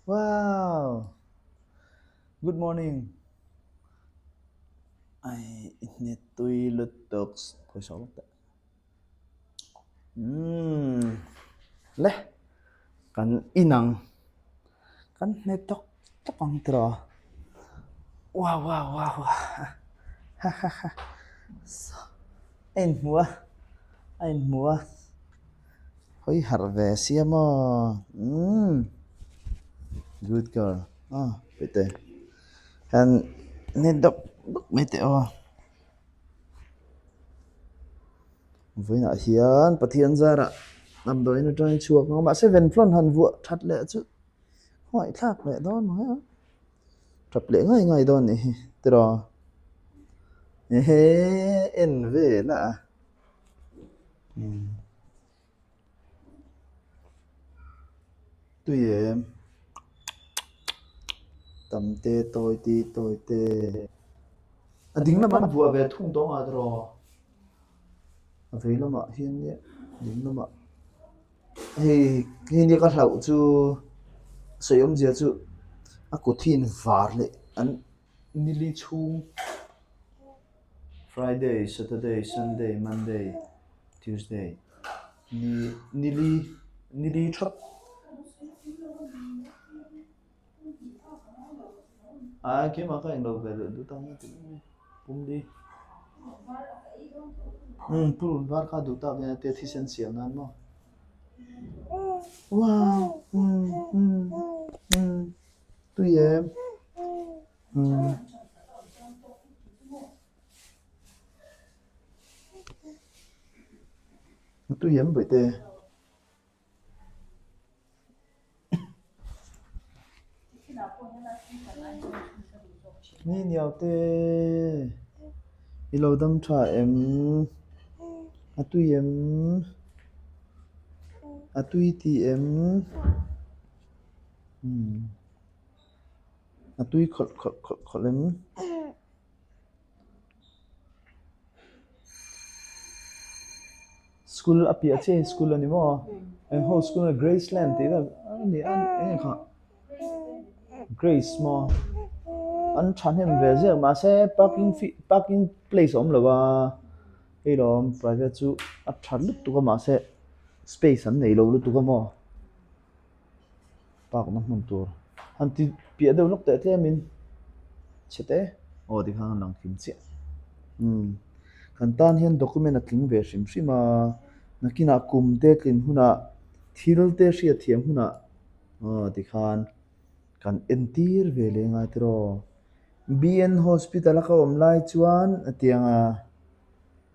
Wow! Good morning. Ai, i hne tui lutuk. Pawisa lawk teh. Umm. Le, kan inang. Kan hne tawk tawk ang tiraw. Wow, wow, wow. Ha ha ha. A inhmu a, a inhmu a. Hawi harh ve sia maw? Umm. Good girl. Aw, pete. Hian hne dawk dawk mai teh aw. Vawiinah hian Pathian zarah damdawiin atangin chhuak ang a, mahse venflon han vuah that leh chu ngaihthlak leh dawn mai a, tap leh ngai ngai dawn nih hi tiraw ehe en vel a umm tui em tam te tawi ti tawi te a ding lamah an vuah ve thung tawng a tiraw a vei lamah hian ding lamah hei hei nia ka hlauh chu sawi awmzia chu a kut hi invar leh an nili chhung Friday Saturday Sunday Monday Tuesday ni nili nili thap a keimah ka englo ve leh duh tak mai tih mai pumli umm purun var kha duh tak nia tia thisen siam nan maw wow umm umm umm tui em umm. Tui em bawihte. Ni niau te i lo dam tha em? A tui em? A tui ti em? Umm a tui khawlh khawlh khawlh khawlh em? School a piah chiah hi school a ni maw eng ho school nge Graceland tih vel a ni a eng nge kha Grace maw an thahnem ve ziak mahse parking fee parking place a awm lo a hei lawm private chu a tha lutuk a mahse space an nei lo lutuk a maw. Park na hmun tur han ti piah deuh lawk teh tlem in chhe te aw tikhan a lang kim chiah umm kan tan hian document a tling ve hrim hrim a nakinah kum te tlin hunah thil te hriat thiam hunah aw tikhan kan entir ve leh ngai tiraw B_N hospital a ka awm lai chuan a tiang a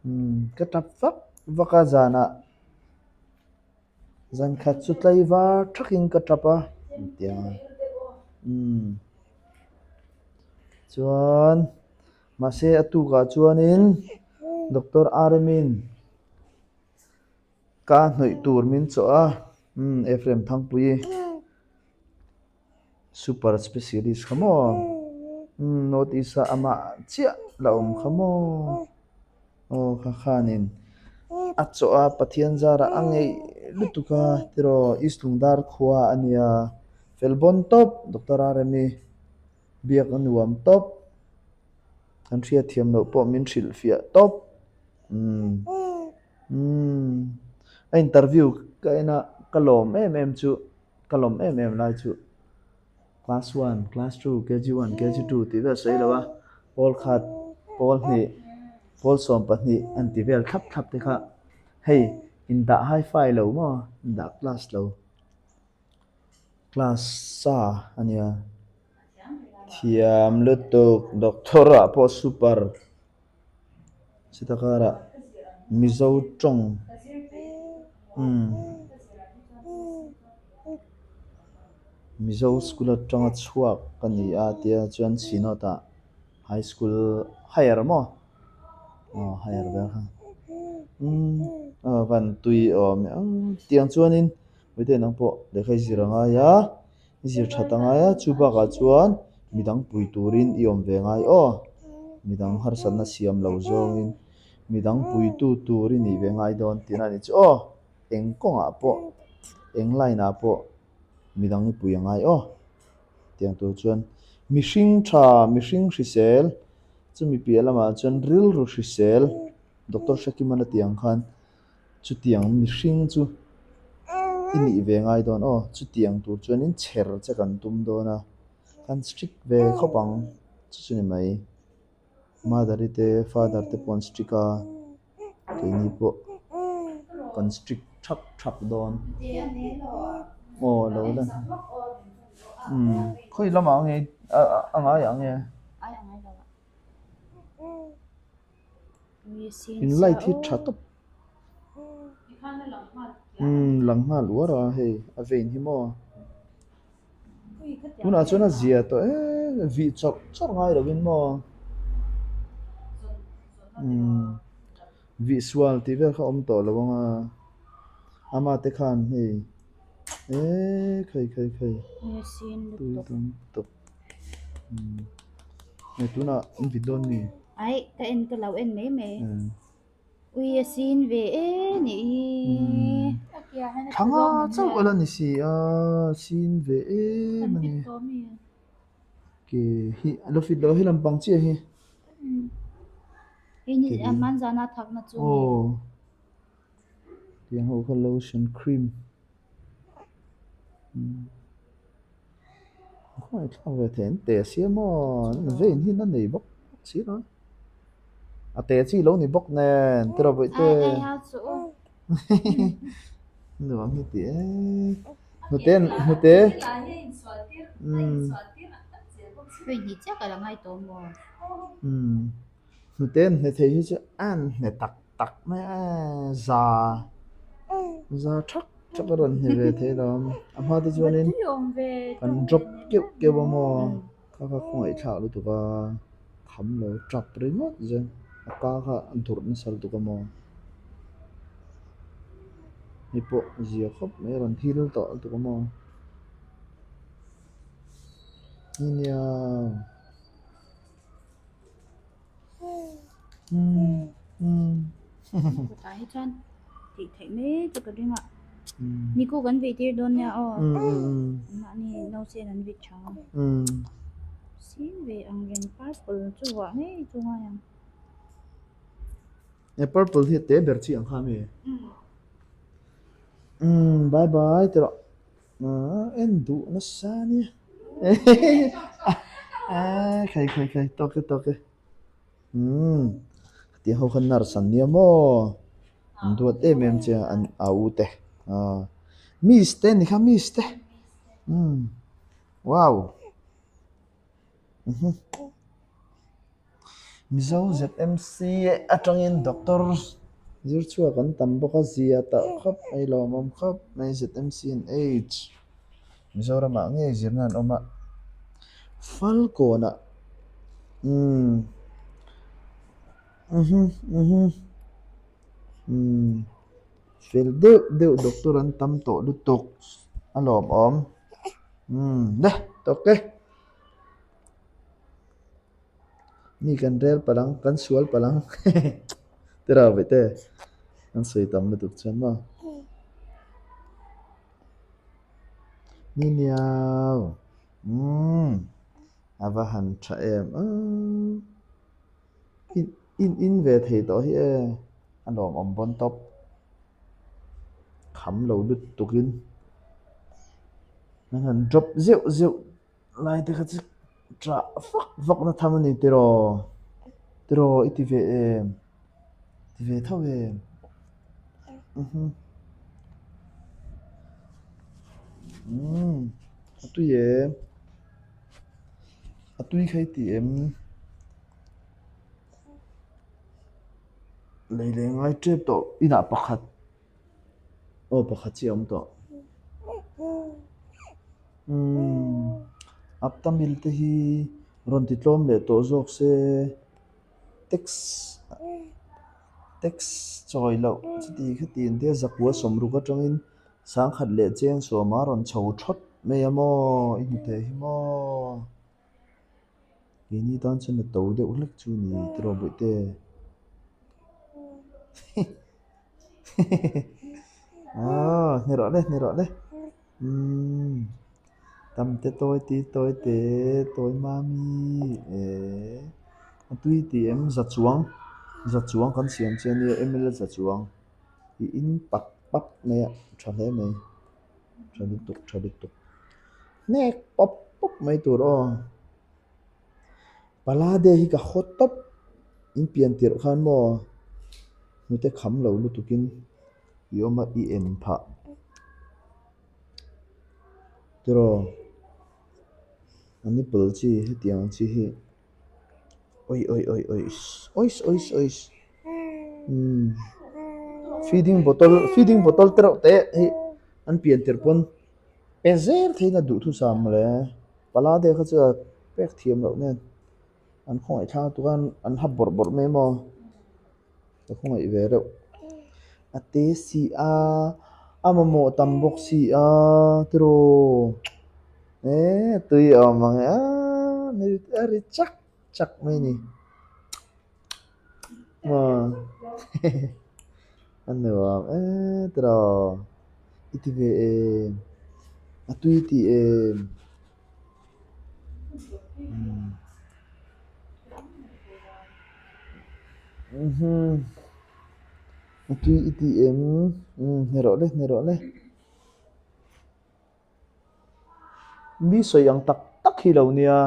umm ka tap vak vak a zanah. Zan khat chu tlaivar thakin ka tap a tia umm chuan mahse a tukah chuanin doctor Aremin ka hnawih tur min chawh a umm Ephraim Thangpuii super specialist kha maw umm north east a amah chiah la awm kha maw. Aw kha khanin a chawh a Pathian zarah a ngeih lutuk a tiraw East Lungdar khua a nia fel bawn tawp Doctor Aremi biak a nuam tawp kan hriat thiam loh pawh min hrilh fiah tawp umm umm a interview ka en a ka lawm em em chu ka lawm em em lai chu. Class one, class two, KG one, KG two tih vel sawi lo a, pawl khat, pawl hnih, pawl 12 an ti vel thlap thlap te kha hei indah hi fi lo maw indah class lo class sa a nia thiam lutuk doctor ah pawh super chita karah mizo tawng umm. Mizo school atanga chhuak ka ni a tia chuan Synod ah high school higher maw aw higher vel kha umm a van tui awm e tiang chuanin hmeichhe nang pawh lehkha i zir a ngai a i zir that a ngai a chu bakah chuan midang pui turin i awm ve ngai aw midang harsatna siam lo zawngin midang puitu tur i nih ve ngai dawn tihna a ni chu aw. Eng kawngah pawh, eng line ah pawh. Midang i pui a ngai aw. Tiang tur chuan mihring tha, mihring hrisel, chumi piah lamah chuan rilru hrisel, Doctor Hrekimana tiang khan chutiang mihring chu i nih ve ngai dawn aw. Chutiang tur chuanin chher che kan tum dawn a, kan strict ve khawp ang chu chu ni mai. Mother i te father te pawh an strict a, keini pawh kan strict thak thak dawn. Aw lo la umm khawi lamah nge a ngai ang nge? In light hi tha tawp umm lang nghal uar a hei a vein hi maw. Tunah chuan a zia tawh em vih chawrh chawrh ngai lovin maw umm vih sual tih vel kha a awm tawh lo ang a ama te khan hei eee khai khai khai tui tam tawp umm hei tunah an vit dawn mi? Aih ka en ka lo en mai mai. Ui a sin ve e nih hi. Thla nga chauh a la ni si a, sin ve em a ni. Ke hi a lo fit lo hi lampang chiah hi. Hei ni a hman zana thakna chu ni. Aw. Tiang ho kha lotion cream. Khawngaih thlak ve thei an te sia maw an vein hi na nei bawk si lo a te chi lo ni bawk nen tiraw bawihte nuam hi ti e hnute hnute umm hnute an hne thei hi chu an hne tak tak mai a za za thak thak a rawn hne ve thei lo a hma te chuanin kan drop keuh keuh a maw kha kha khawngaih thlak lutuk a kham lo tap ringawt zel a ka kha a durh nasa lutuk a maw hei pawh zia khawp mai a rawn hil tawh lutuk a maw nia. Kutah hi chuan tih theih mai chu ka ring a Niku kan vei tir dawn nia aw mahni nausen an vit tha ang sin ve ang reng purple chu vuah ngei chu ngai ang. He purple hi a te ber chi ang kha ami? Umm bye bye ti rawh. En duh nasa ania khai khai khai tawk e tawk e umm khatiang ho kha nurse an nia maw an duat em em che a an a u te miss te ni kha miss te umm wow. Mizo ZMC atangin Doctor zir chhuak an tam bawk a, zia tah khawp mai lawmawm khawp mai ZMC and H Mizoramah ngei zirna an awm a, Falkawnah umm uhum uhum umm fel deuh deuh Doctor an tam tawh lutuk a lawmawm umm le tawk e. Mi kan rel palh ang, kan sual palh ang tiraw vete an sawi tam lutuk chuan maw. Ni niau umm a va han tha em aw in in in ve thei tawh hi e a lawmawm bawn tawp kham lo lutukin an han drop zeuh zeuh. Lai te kha chu ṭah vak vak na tham a ni tiraw tiraw i ti ve em ti ve tho em mhm umm a tui em a tui kha i ti em lei leh ngai ṭep tawh inah pakhat. Aw pakhat chi a awm tawh. Umm Aptamil te hi rawn ti tlawm leh tawh zawk se tax tax chawi loh chuti khati an tia zakua sawmruk atangin sangkhat leh cheng sawma rawn chho thawt mai a maw i hmu thei hi maw. Keini tan chuan a to deuh hlek chu ni tiraw bawihte. Aw hne rawh le hne rawh le umm. Tamte tawi ti tawi te tawi mami e a tui ti em za chuang za chuang kan siam che ania ml za chuang i in pap pap mai a tha hle mai tha lutuk tha lutuk hnek pawp pawp mai tur aw Palade hi ka haw tawp in pian tirh khan maw hnute kham lo lutukin i awm a i en phah. Tiraw a nipple chi hetiang chi hi oi oi oi oi ois ois ois umm feeding bottle feeding bottle te reuh teh hi an pian tirh pawn pe zel theiin a duhthusam mawle palade kha chu a pek thiam loh nen an khawngaih thlak tuk a an hap bawrh bawrh mai maw. Ka khawngaih ve reuh. A te si a, a mamawh tam bawk si a tiraw e tui a awm ang e a a ri chak chak mai a ni maw a nuam e tiraw i ti ve em a tui ti em. A tui i ti em? Umm hne rawh le, hne rawh le. Mi sawi ang tak tak hi lo nia,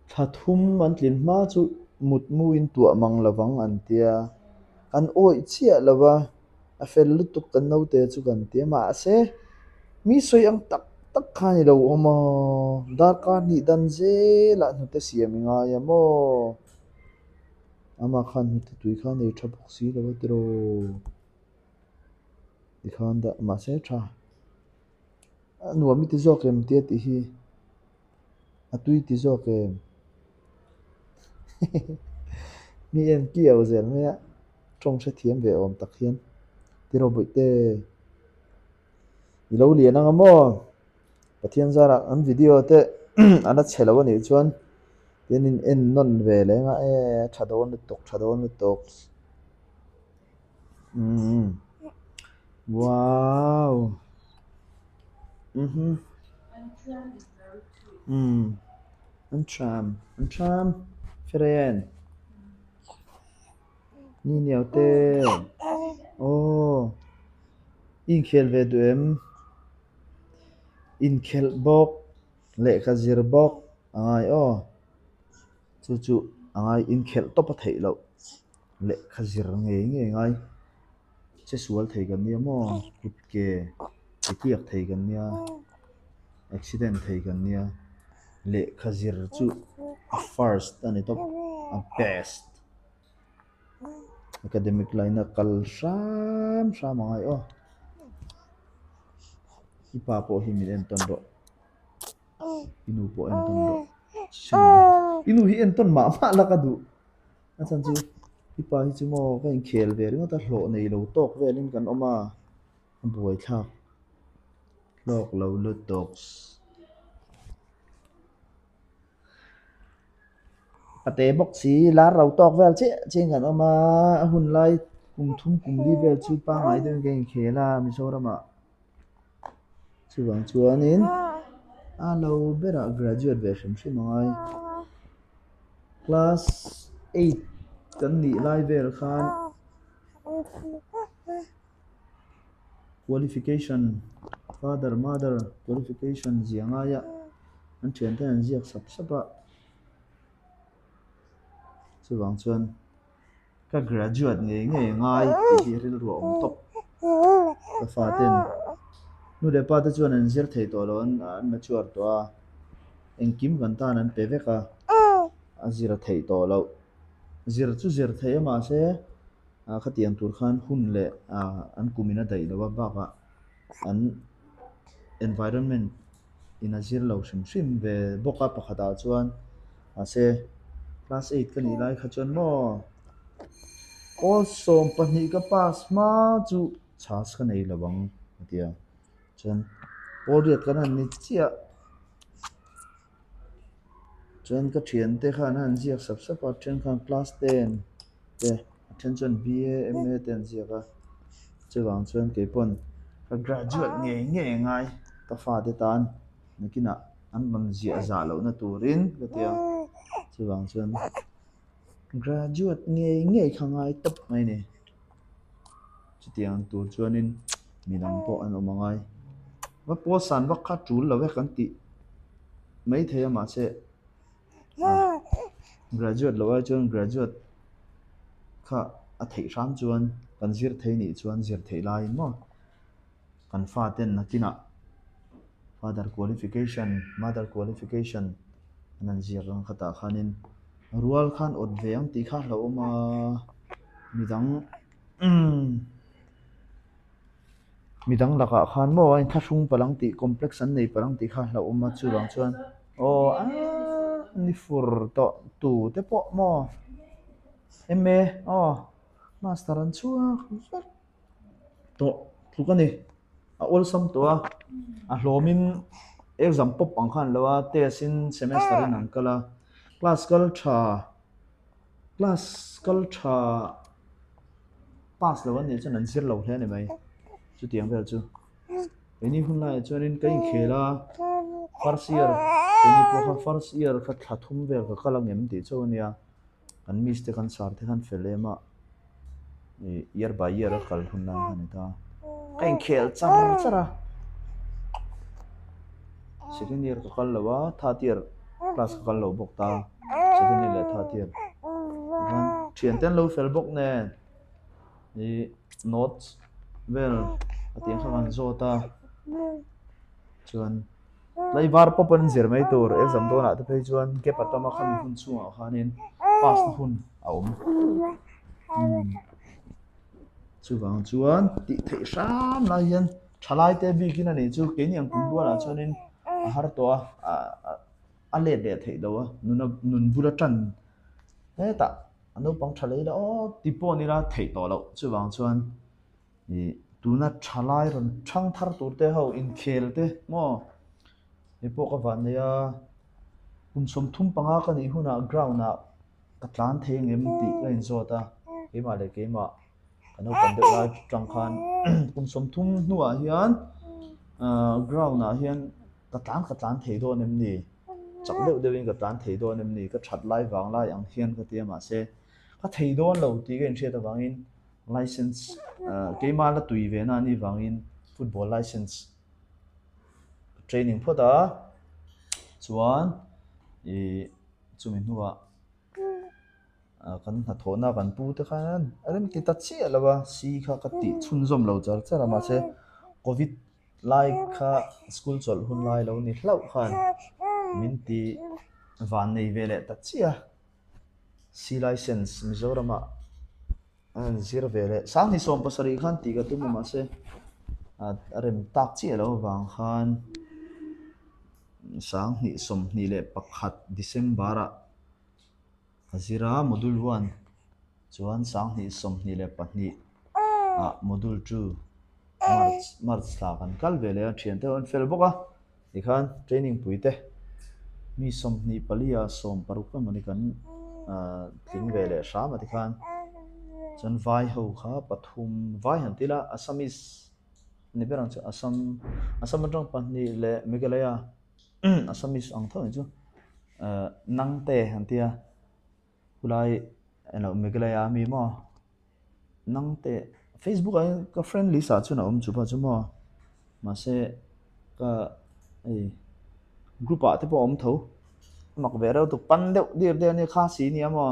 thla thum an tlin hma chu mutmu in tuah mang lovang an tia. Kan awih chiah lo va, a fel lutuk kan naute chu kan tia. Mahse, mi sawi ang tak tak khan i lo awm a, darkar hnih dan zelah hnute siam i ngai a maw? Amah khan hnute tui kha nei tha bawk si lo a tiraw? Tikhan dah mahse tha. A nuam i ti zawk em tia tih hi a tui ti zawk em? Mi en kiau zel mai a, tawng hrethiam ve awm tak hian tiraw bawihte i lo lian anga maw? Pathian zarah an video te a la chhe lo a nih chuan tin in en nawn ve leh anga e tha dawn lutuk tha dawn lutuk umm wow mhm umm an tram an tram friend ni niau te aw i inkhel ve duh em? Inkhelh bawk, lehkha zir bawk a ngai aw. Chu chu a ngai inkhelh tawp a theih loh. Lehkha zir ngei ngei ngai. Che sual thei kan nia maw? Kut ke ke tliak thei kan nia, accident thei kan nia. Lehkha zir chu a first a ni tawp, a best. Academic line a kal hram hram a ngai aw. I pa pawh hi min entawn rawh. I nu pawh entawn rawh. I nu hi entawn mah mah la ka duh. A chhan chu i pa hi chu maw ka inkhel ve ringawt a hlawh nei lo tawk velin kan awm a, a buaithlak hlawk lo lutuk. Pate bawk si lar ro tawk vel chiah chiah in kan awm a, a hun lai kum thum kum li vel chu pangngai deuhin kan inkhel a Mizoramah chuvang chuanin a lo berah graduate ve hrim hrim a ngai class eight kan nih lai vel khan qualification father mother qualification zia ngaia an thiante an ziak sap sap a chuvang chuan ka graduate ngei ngei ngai tih hi rilru a awm tawp ka faten nu leh pa te chuan an zir thei tawh lo an an mature tawh a engkim kan tan an pe vek a a zir theih tawh loh zir chu zir theih a mahse ah khatiang tur khan hun leh ah an kum in a daih lo a bakah an environment in a zir lo hrim hrim ve bawk a pakhatah chuan mahse class eight ka nih lai kha chuan maw pawl 12 ka pass hma chu chance ka nei lo ang a ti a chuan pawl riat kan han ni chiah chuan ka thiante khan an han ziak sap sap a then khan class ten te a then chuan B A M A te an ziak a chuvang chuan kei pawn ka graduate ngei ngei a ngai ka fate tan nakinah. An rawn ziah zah lohna turin ka ti a, chuvang chuan graduate ngei ngei kha ngai tawp mai a ni. Chutiang tur chuanin midang pawh an awm angai. Va pawl san vak kha tul lo e kan tih maithei a mahse graduate loh ai chuan graduate kha a theih hram chuan kan zir thei nih chuan zir theih laiin maw kan faten nakinah father qualification mother qualification an han zir ang khatah khanin rual khan awt ve ang tih kha a hlauhawm a midang Midang lakah khan maw a inthlahrung palh ang tih complex an nei palh ang tih kha a hlauhawm a chuvang chuan aw aaa ni fur tawh tu te pawh maw MA aw master an chhuak vek tawh tluk a ni a awlsam tawh a a hlawmin exam pawp ang khan lo a test in semester in an kal a class kal tha class kal tha. Pass lo an nih chuan an zir lo hle a ni mai. Chutiang vel chu. Keini hun laiah chuanin ka inkhel a, first year keini pawh kha first year kha thla thum vel ka kal ang em tih chauh a nia. Kan miss te kan sar te khan fel em a, ih year by year a kal hun lai kha a ni ta. Ka inkhel char char a, second year ka kal lo a, third year class ka kal lo bawk ta. Second year leh third year tikhan thiante an lo fel bawk nen ih notes vel a tih ang kha kan zawt a chuan tlaivar pawp an zir mai tur exam dawnah te phei chuan gap a tam a khami hun chhungah khanin pass na hun a awm chuvang chuan tih theih hram lai hian thalai te bikin a nih chu keini ang kum rualah chuanin a har tawh a ah. A let leh theih lo a, nuna nun bula tan hetah a naupang tha lei la aw ti pawh ni la theih tawh loh chuvang chuan ih tuna tha lai rawn thang thar tur te ho inkhel te maw hei pawh ka van nei a kum 30 panga ka nih hunah ground ah ka tlan thei ang em tih ka inzawt a keimah leh keimah ka naupang deuh lai tang khan kum 30 hnuah hian ah ground ah hian. Ka tlan ka tlan thei dawn em ni? Chak deuh deuhin ka tlan thei dawn em ni? Ka that lai vang lai ang hian ka ti a mahse ka thei dawn lo tih ka inhriat avangin license keimah la tui ve na anih vangin football license ka training phawt a chuan ih chumi hnuah kan hnathawhna kan pu te khan a rem ti ta chiah lo a si kha ka tih chhunzawm lo char char a mahse covid. Lai kha school chawlh hun lai lo ni hlauh khan min ti van nei ve leh ta chiah a. C license Mizoramah a han zir ve leh sanghnih 70 khan tih ka tum a mahse a rem tak chiah loh avang khan sanghnih 21 December ah ka zir a module one chuan sanghnih 22 ah module two march march thla kan kal ve leh a thian te an fel bawk a tikhan training pui te mi 24 ah 60 emawni kan ah tling ve leh hram a tikhan chuan vai ho kha pathum vai han ti ila assamese ni ber ang chu assam assam atang pahnih leh meghalaya Assamese ang tho ni chu eh Nangte an tia khulai eng Meghalaya ami maw Nangte Facebook ah hian ka friend list ah chuan a awm chu pa chu maw mahse ka hei group ah te pawh a awm tho a mak ve reuh tuk pan deuh dir deuh ania kha si nia maw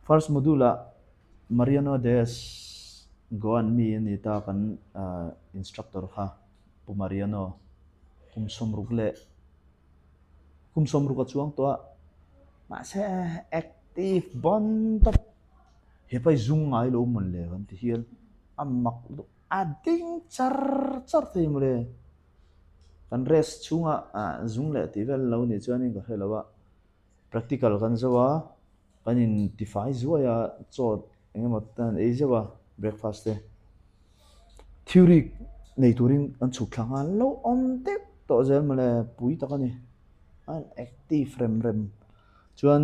first module ah Mariano Des Goan mi a ni ta kan ah instructor kha. Pu Mariano, kum 60 leh kum 60 a chuang tawh a, mahse active bon tawp hepa hi zung ngai lo mawn le kan ti hian a mak lutuk a ding char char thei mawle kan rest chhunga ah zung leh tih vel lo nih chuanin ka hre lo a. Practical kan zo a, kan in tifai zuai a, chaw eng emaw te an ei zeuh a, breakfast te. Theory nei turin an chhuk thla nghal lo awm deuh tawh zel mawle pui tak a ni. A active rem rem. Chuan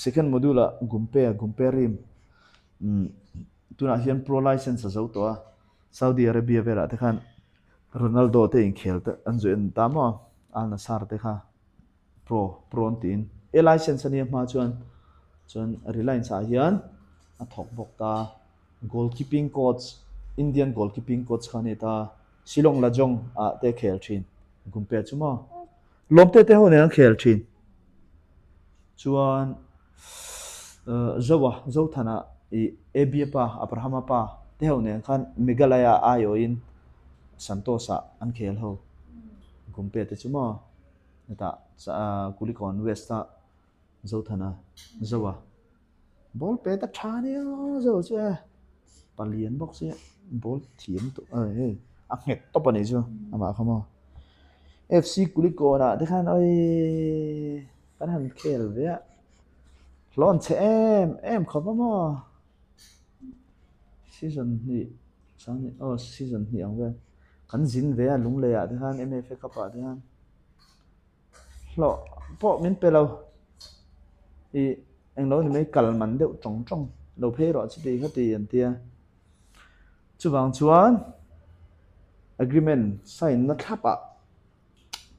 second module ah Gumpe Gumpe rim umm tunah hian pro license a zo tawh a, Saudi Arabia velah te khan. Ronaldo te inkhel te an zu en ta maw? Al Nassr te kha pro pro an tiin e license a nia hma chuan chuan Reliance ah hian a thawk bawk ta goalkeeping coach Indian goalkeeping coach kha a ni ta Shillong Lajong ah te khel thin Gumpe chu maw Lawmte te ho nen an khel thin chuan Zoa Zothana ih Abia pa Abrahama pa te ho nen khan Meghalaya aiawhin Santos ah an khel ho Gumpe te chu maw. Hetah Kulikawn West a Zothana Zoa ball pet a tha nia Zo chu e palian bawk sia ball thiam tawh a hei a nghet tawp a nih chu amah kha maw F C Kulikawn ah te khan awii kan han khel ve a hlawn chhe em em khawp a maw season hnih sang aw season hnih ang vel kan zin ve a lunglei ah te khan M F A cup ah te khan hlawh pawh min pe lo ih englo ni mai kal man deuh tawng tawng lo phei rawh chuti kha ti an tia chuvang chuan agreement sign na thlap ah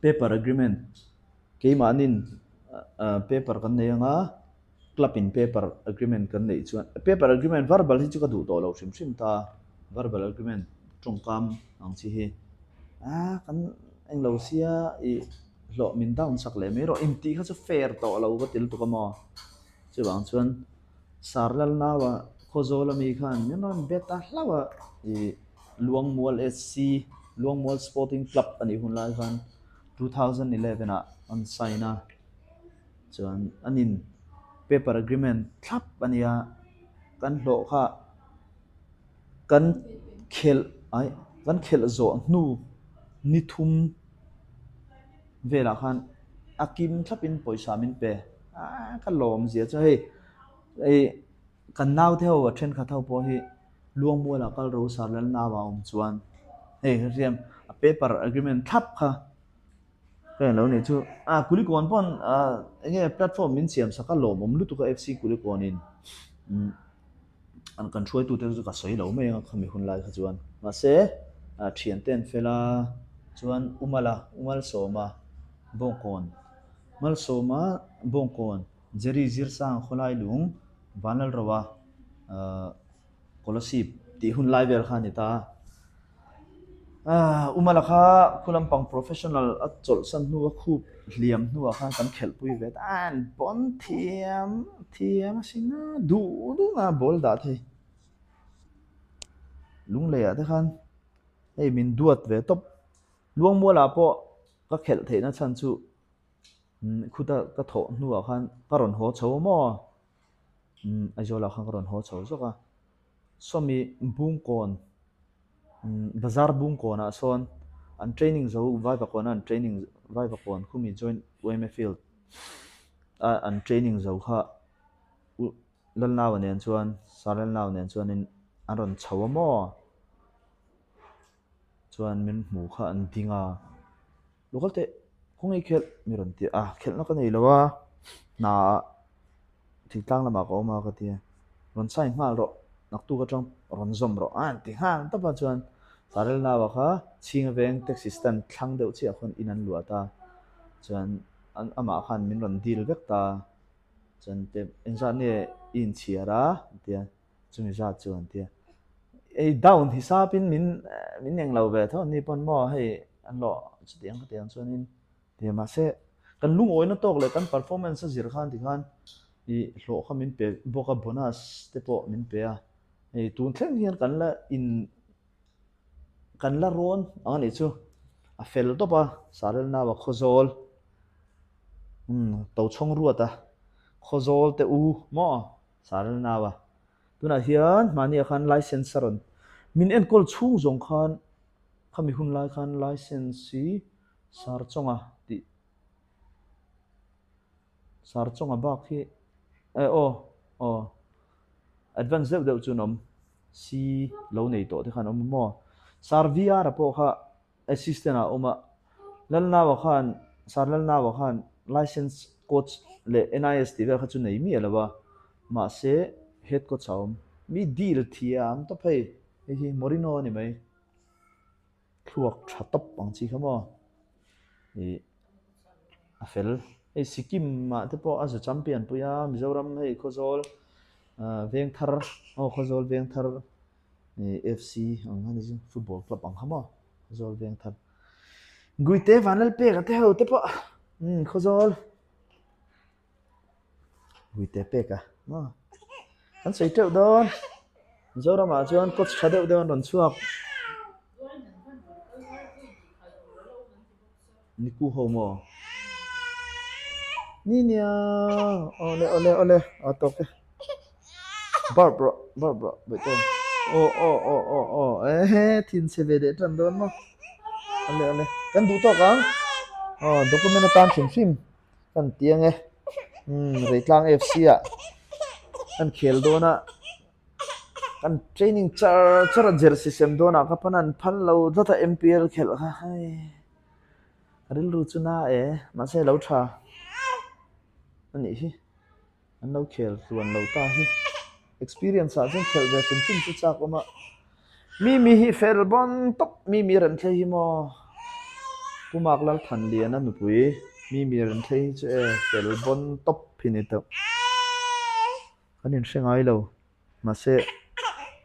paper agreement keimahnin paper kan nei anga. Club in paper agreement kan neih chuan paper agreement verbal hi chu ka duh tawh lo hrim hrim ta verbal agreement tawngkam ang chi hi ah kan englo sia ih hlawh min down sak leh mai rawh intih kha chu fair tawh lo ka ti lutuk a maw chuvang chuan Sir Lalnaua Khawzawl ami khan min rawn bet a hlauh a ih Luangmual SC Luangmual Sporting Club anih hun lai khan 2011 ah an sign a. Chuan an in paper agreement thlap a nia, kan hlawh kha kan khelh ai kan khelh zawh hnu ni thum velah khan a kim thlapin pawisa min pe a ka lawm zia chu hei hei kan naute ho a thenkhat ho pawh hi Luangmuala kal ro sar lalnau a awm chuan hei hriam a paper agreement thlap kha. Ka en lo nih chu a Kulikawn pawn ah eng nge platform min siam sak a lawmawm lutuk a F C Kulikawn in umm an kan hruaitu te chu ka sawi lo mai ang a khami hun lai kha chuan mahse ah thian te an fel a chuan Umala Umalsawma Bawngkawn Malsawma Bawngkawn Jerry Zirsang khawlai lung Vanlalroa ah. Kolasib tih hun lai vel kha a ni ta a. Umala kha khu lampang professional a chawlhsan hnu a khup hliam hnuah khan kan khelhpui ve ta a, an pawn thiam thiam a sin a, duh duh a ball dah thei. Lungleiah te khan hei min duat ve tawp. Luangmualah pawh ka khelh theihna chhan chu khuta ka thawh hnuah khan ka rawn haw chho maw? Umm Aizawl ah khan ka rawn haw chho zawk a, sawmi Bungkawn umm bazar Bungkawn ah sawn an training zo Vaivakawn a an training Vaivakawn khumi joint yma field a an training zo kha u Lalnaua nen chuan Sir Lalnaua nen chuanin an rawn chho a maw chuan min hmu kha an ding a. Lo kal teh, khawngaih i khelh mi rawn ti a, khelhna ka nei lo a, hna ah thingtlang lamah ka awm a ka ti a, rawn sign nghal rawh, naktuk atang rawn zawm rawh a han ti nghal tawp a chuan Farel naua kha chhinga veng taxi stand thlang deuh chiah khawn in an luah ta, chuan amah khan min rawn deal vek ta, chuan engzah nge i inchhiar a a ti a. Chumi zat chu an tia. Ei down hisapin min min eng lo ve tho an ni pawn maw hei an lawh chutiang khatiang chuanin ti mahse kan lungawina tawk leh kan performance a zir khan tikhan ih hlawh kha min pe bawk a bonus te pawh min pe a hei tun thleng hian kan la in kan la rawn ang anih chu a fel tawp a Sarelnau a Khawzawl umm Tochhawng ruat a Khawzawl te u maw. Sarel nau a. Tunah hian mahniah khan license a rawn min enkawl chhung zawng khan khami hun lai khan license hi Sarchawnga tih Sarchawnga bak hi eh aw aw advance deuh deuh chu an awm si lo nei tawh te khan an awm a maw Sar VR a pawh kha Assistant ah a awm a, Lalnaua khan, Sir Lalnaua khan Licence Coach leh NIS tih vel kha chu nei miah lo a, mahse Head Coach a awm. Mi deal thiam tawp hei, hei hi Mourinho a ni mai. Thluak tha tawp ang chi kha maw? Ih a fel. Hei Sikkim ah te pawh a zu champion pui a, Mizoram hei Khawzawl Vengthar aw Khawzawl Vengthar ih FC ang kha ni chu football club ang kha maw Khawzawl Vengthar. Guite Vanlalpeka te ho te pawh umm Khawzawl. Guite pek a maw kan sawi teuh dawn Mizoramah chuan coach tha deuh deuh an rawn chhuak Niku ho maw ni nia awle awle awle a tawk e barb rawh barb rawh bawihtawng aw aw aw aw aw ehe thin chhe ve leh tan dawn maw awle awle kan duh tawk ang aw document atan hrim hrim. Kan ti ang e. Umm Reitlang FC ah kan khel dawn a, kan training char char a jersey sem dawn ah ka pan an phal lo tlat a MPL khelh kha hei rilru chu na e mahse lo tha a nih hi. An lo khel tluan lo ta hi. Experience ah chuan khelh ve hrim hrim chu chak awm a. Mimi hi fel bawn tawp Mimi Remthlei hi maw Pu Mark Lalthanliana nupui Mimi Remthlei hi chu e fel bawn tawp hi ni tawh. Kan inhre ngai lo. Mahse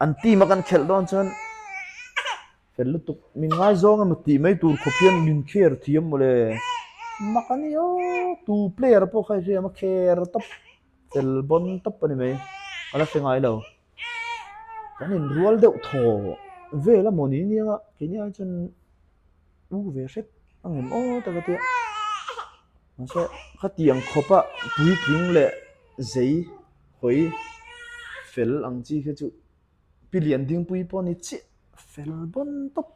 an team a kan khelh dawn chuan fel lutuk min ngaizawng emaw tih mai tur khawp hian min kher thiam mawle. Mak a ni aw tu player pawh kha i hriam a kher tawp fel bawn tawp a ni mai ka la hre ngai lo. Kan inrual deuh thaw vel a mawni nia keini ai chuan u ve hrep a ngem aw tak a tia. Mahse khatiang khawpa puitling leh zei hawi fel ang chi kha chu pi lian dingpui pawh a ni chiah fel bawn tawp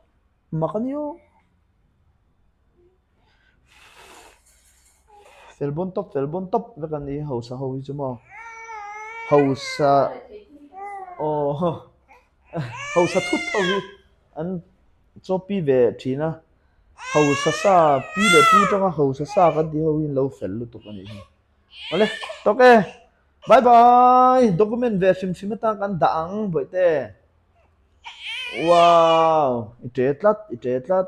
mak a ni aw. Fel bawn tawp fel bawn tawp vek a ni hausa ho hi chu maw hausa aw hausa thut ho hi an chawpi ve thin a. Hausa sa pi leh pu tanga hausa sa kan tih ho hi an lo fel lutuk a nih hi. Awle tawk e bye bye document ve hrim hrim atan kan dah ang bawihte. Wow i ṭe tlat i ṭe tlat.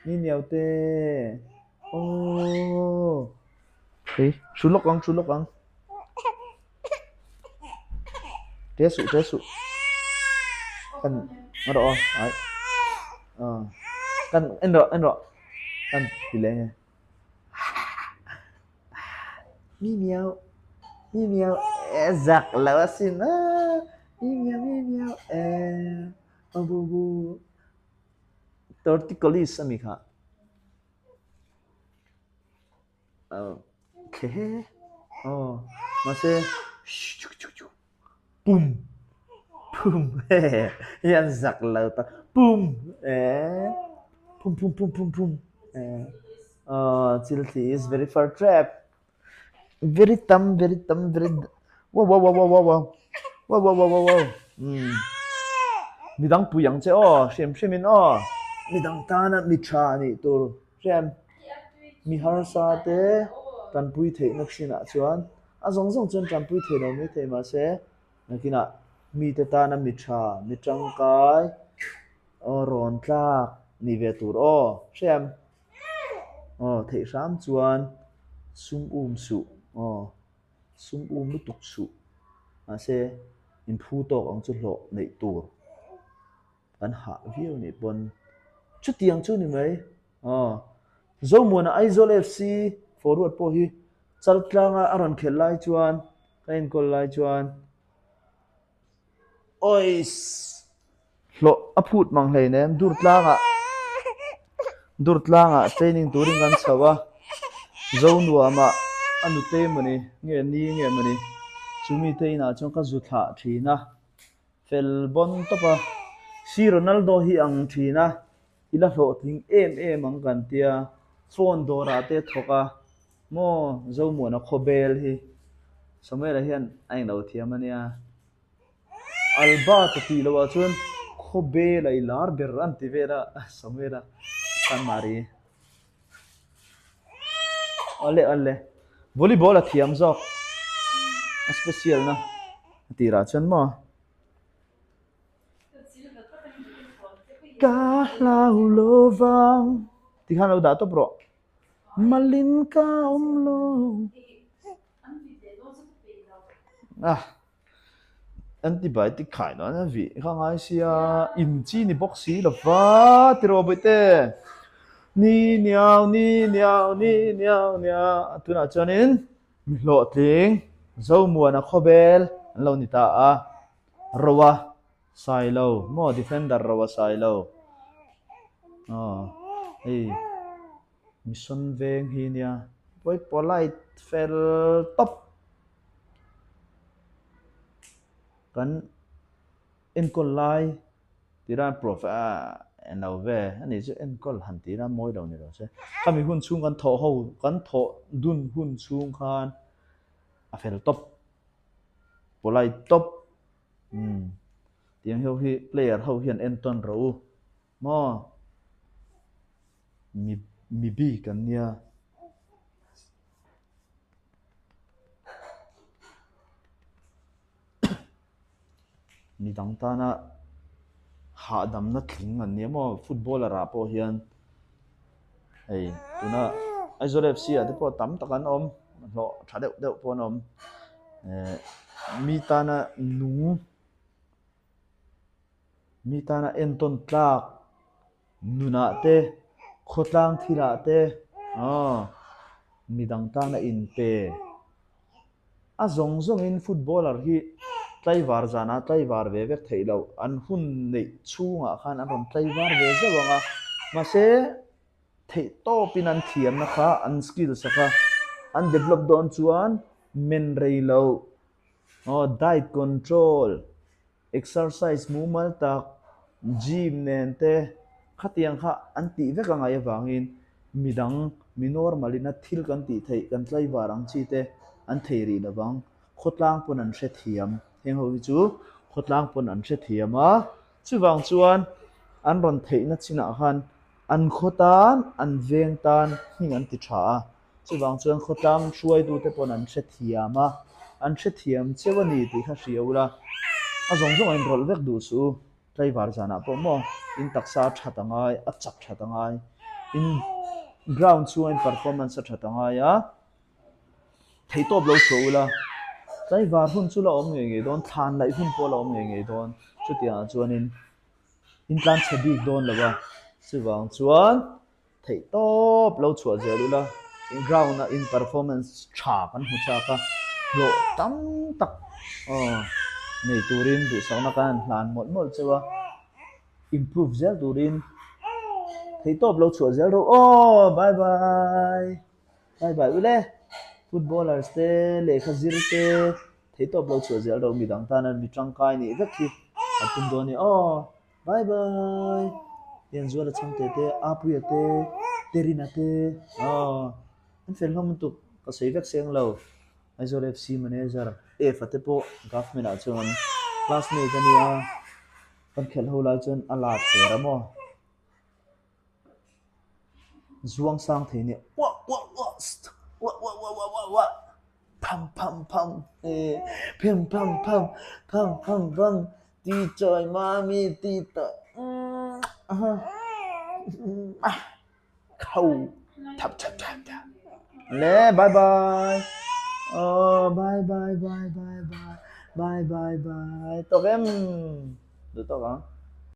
Ni niau te aww hei thu lawk ang thu lawk ang ṭe suh ṭe suh kan rawh aw ai aw kan en rawh en rawh kan ti leh nge. Mi miau mi miau e zak lo asin a mi miau mi miau e aw bu bu torticollis a mi kha aw khe aw mahse Pum pum he hi an zak lo ta pum eh pum pum pum pum pum eh oh chilthli is very far trap very tam very tam very wow wow wow wow wow wow wow wow wow wow um midang pui ang che aw hrim hrim in aw midang tana mi tha nih tur hriam mi harsa te tanpui theihna chinah chuan A zawng zawng chuan tanpui thei lo mai thei mahse nakinah mite tana mi tha, mi tangkai aw rawn tlak ni ve tur aw hriam aw theih hram chuan sum um suh aw sum um lutuk suh mahse inphu tawk ang chu hlawh neih tur kan hah viau nih pawn chutiang chu ni mai aw Zomuana Aizawl FC forward pawh hi Chaltlanga a rawn khelh lai chuan ka enkawl lai chuan Ois! Hlawh a phut mang hleinem Durtlangah Durtlangah training turin kan chho a, Zonuamah a nute mawni nge ni nge mawni chumi te inah chuan ka zu thlah thin a, fel bawn tawp a, Si Ronaldo hi ang thin a. I la hlawhtling em em ang kan tia, phone dawrah te thawk a, maw Zomuana khawbel hi Samuela hian a englo thiam a nia. Albert-a tih loh ah chuan khawbel a i lar ber an ti vel a, Samuela Sanmari. Awle awle, volleyball a thiam zawk. A special na a tirah chuan maw. Ka hlau lo vang tikhan lo dah tawp rawh. Malin ka awm lo. Ah. Antibiotic khai dawn a vih kha ngai sia in chi ni bawk si lo va ti rawh bawihte ni niau ni niau ni niau niau tunah chuanin mi hlawhtling Zomuana khawbel an lo ni ta a Roa Sailo maw defender Roa Sailo aw hei mission veng hi nia pawi polite fel tawp. Kan enkawl lai tira prof a en lo ve a nih chu enkawl han tira mawi lo ni lo se khami hun chhung kan thawh ho kan thawh dun hun chhung khan a fel tawp polite tawp umm tiang ho hi player ho hian entawn rawh u maw mi mi bik an nia. Mi dang tana hahdamna tling an nia maw footballer ah pawh hian hei tuna Aizawl F C ah te pawh tam tak an awm hlawh tha deuh deuh pawh an awm eh mi tana nung mi tana entawn tlak. Nunah te, khawtlang thilah te, aw, midang tana inpe. A zawng zawngin footballer hi tlaivar zanah tlaivar ve vek theih loh, an hun neih chhungah khan an rawn tlaivar ve zauh ang a, mahse theih tawpin an thiamna kha an skills a kha an develop dawn chuan men rei loh, aw, diet control, Exercise mumal tak, gym nen te khatiang kha an tih vek a ngaih avangin midang mi normal in a thil kan tih theih kan tlaivar ang chi te an thei rih lo vang. Khawtlang pawn an hrethiam. Heng ho hi chu khawtlang pawn an hrethiam a, chuvang chuan an rawn theihna chinah khan an khaw tan, an veng tan hming an ti tha a. Chuvang chuan khawtlang hruaitute pawn an hrethiam a, an hrethiam cheu a ni tih kha hria ula, a zawng zawng a inrawlh vek duh suh u. Tlaivar zanah pawh maw in taksa a that a ngai, a chak that a ngai, in ground chhunga in performance a that a ngai a, theihtawp lo chhuah ula, tlaivar hun chu la awm ngei ngei dawn, thlan laih hun pawh la awm ngei ngei dawn, chutiangah chuanin in tlanchhe bik dawn lo a, chuvang chuan. Theih tawp lo chhuah zel ula, ground a in performance tha kan hmu chak a, hlawh tam tak aw nei turin duhsakna kan han hlan mawlh mawlh cheu a, improve zel turin theih tawp lo chhuah zel rawh aw, bye bye, bye bye ule, footballers te lehkha zir te theih tawp lo chhuah zel rawh midang tana mi tangkai nih vek hi a tum dawn a ni aw. Bye bye Lianzuala chhangte te Apuia te Terina te aw an fel hlawm lutuk ka sawi vek seng lo Aizawl FC manager F-a te pawh government ah chuan classmate a nia kan khelh ho lai chuan a la ther a maw zuang sang thei nia uah uah uah uah uah uah uah uah uah. Pham pham pham e phem pham pham pham pham pham ti chawi mami ti tawh khau thap thap thap thap le bye bye oh bye bye bye bye bye bye bye bye tawk em duh tawk ang.